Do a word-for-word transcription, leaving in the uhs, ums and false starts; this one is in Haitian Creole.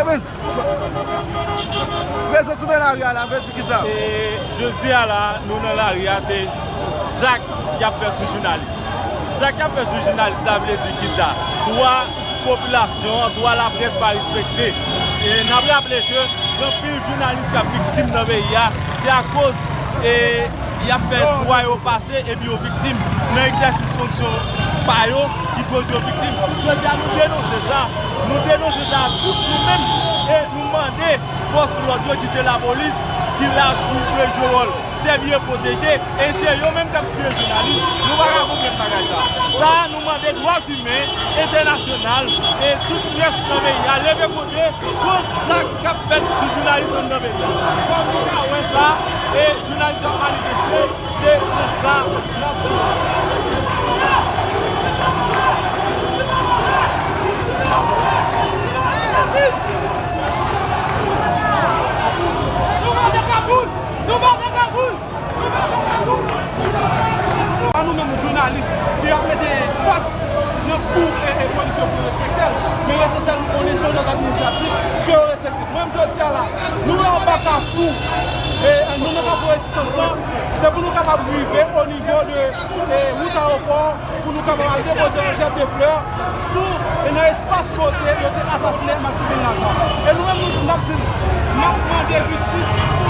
Evans, prezans ou nan lari a la vle di kisa? E jodi a la, nou nan lari a, se zak y ap fè sou jounalis. Zak y ap fè sou jounalis la vle di kisa? Dwa popilasyon an, dwa laprès pa respekte. E n ap raple ke gen anpil jounalis k ap viktim nan peyi a, se akoz, e, y ap fè dwa yo pase epi yo viktim nan egzèsis fonksyon pa yo ki koz yo viktim. Jodi a, nou denonse sa. Nou denonse sa tout nou menm e nou mande fòs lòd yo ki se lapolis ki la, ki dwe jwe wòl sèvi e pwoteje, e se yo menm k ap tiye jounalis. Nou pa ka konprann bagay sa. Sa a, nou mande dwa imen entènasyonal e tout près nan peyi a leve kote kont zak k ap fèt sou jounalis anndan peyi a. Kòm nou ka wè sa, e jounalis yo ap manifeste, se konsa n ap Pa nou menm jounalis ki ap mete kòd nan kou e, e polis yo pou yo respekte l. Men lesansyèl nou konnen se yon lòd administratif ke yo respekte. Menm jodi a la, nou anba Kafou, e, nou nan Kafou Rezistans lan, se pou nou kapab rive o nivo de, e, wout ayewopò, pou nou kapab al depoze yon jèt de flè sou, e nan espas kote yo te asasinen Maximilien Lazarre. E nou menm, nou, n ap di l, n ap mande jistis